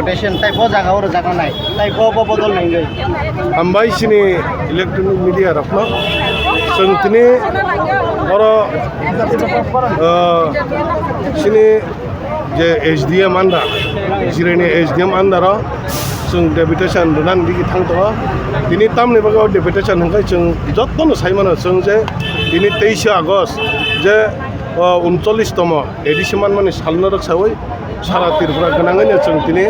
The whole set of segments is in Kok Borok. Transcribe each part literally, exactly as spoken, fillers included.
Patient tai bo jaga o rwjaknai, tai bo, bo bodol nai wngwi. Hambai chini electronic media rokno. Chwng tini oro, ah, chini je S D M under, Jireni S D M under o chwng deputation rwnani digi thang tongo. Tini tamni bagwi o deputation hwnkhe chwng jotono sai mano chwng je tini teishe August je, o, uncholish tomo A D C manmani salno rwksawi sara Tripura gwnangwino chwng tini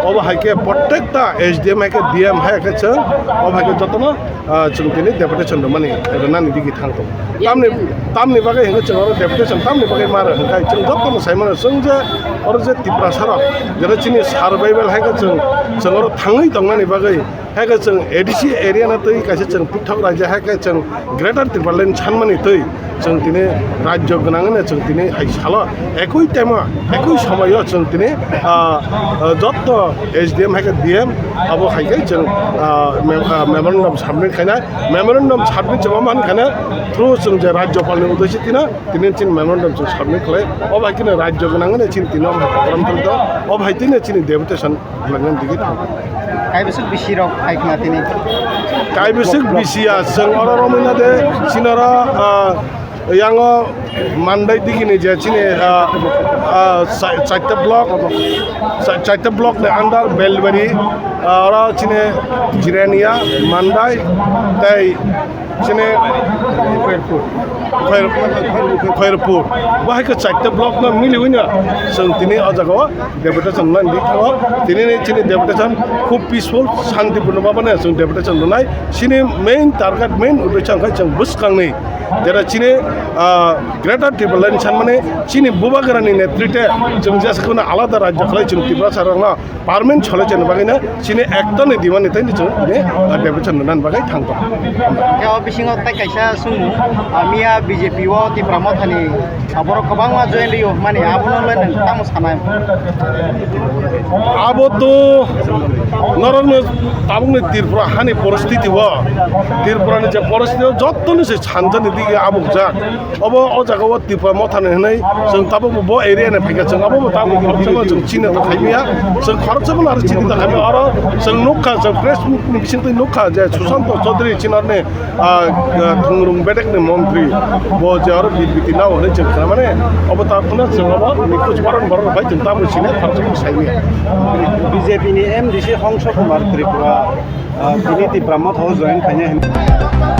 obo hai khe prottekta S D M hai khe D M hai khe chwng obo hai khe jotono, ah, chwng tini deputation rwmani, rwnani digi thang tongo. Tamni, tamni bagwi hwnkhe chwng oro deputation tamni bagwi ma rw hwnkhe chwng jotono sai mano chwng je oro je Tiprasa rok jera chini survival hai khe chwng, chwng oro thangwi tongmani bagwi hai khe chwng A D C area no twi kaisa chwng pithok raijak hai khe chwng Greater Tipraland sanmani twi chwng tini rajyo gwnang wngwi chwng tini hai salo ekui time o, ekui somoyo chwng tini, ah, ah, jotto S D M hai khe D M abo hai khe chwng, ah, mem-, ah, memorandum submit khainai. Memorandum submit chwng omo wngkha na through chwng je Rajyapalni uddeshe tino tini chini memorandum chwng submit khlai. Obo hai kheno rajyo gwnang wngwi chini tini omo hai program tongtho. Obo hai tini chini deputation. Belai no digi thang. Kaibwswk bisi rok phai khna tini. Kaibwswk bisi ya, chwng oro romwi na de, chini oro, ah, yango Mandai digini je chini, ah, ah, chai-, chaita block, chai-, chaita block ni under Belbari, ah, oro chini Jirania, Mandai, tei chini Khairpur. Khair-, Khairpur. Bahai khe chaita block no miliwi no chwng tini o jaga o deputation rwnani di thango. Tini ni chini deputation khub peaceful, santipurno bhabane chwng deputation rwnai. Chini main target, main uddesho wngkha chwng bwskangni jera chini, ah, Greater Tipraland sanmani chini bubagrani netrite chwng jesa kheno alada rajyo khlai chwng Tiprasa rokno permanent solution bagwi no chini ekta ni demand ni tei chwng tini, ah, deputation rwnani bagwi thang tongo. Khe o bisingo tei kaisa swngmung, ah, miya B J P o Tipra Mothani, ah, borok kwbangma join rw mani, abono le nwng tamo sanai? Abo to norokno tabukni Tripura hani poristiti o, Tripura ni je poristiti o jottoni se sanjani dige abukjak. Obo o jaga o Tipra Mothani hwnwi chwng tabukbo bo area ni phaikha, chwng abobo tabuk khoroksa chwng chini ta khaimya, chwng khoroksa bono aro chini ta khaimya. Oro chwng nukha, chwng press meet ni bisingtwi nukha je Sushanta Chaudhary chini oroni, ah, ah, thwngrwng bedekni montri bo je oro birbiti nao hwnwi chwng khna mane obo ta khna chwng obo nikhuj boron boron bai chwng tabuk chini khoroksa bono saimya. B J P ni M D C Hongso Kumar Tripura, ah, tini Tipra Motha o join khainai hwnwi.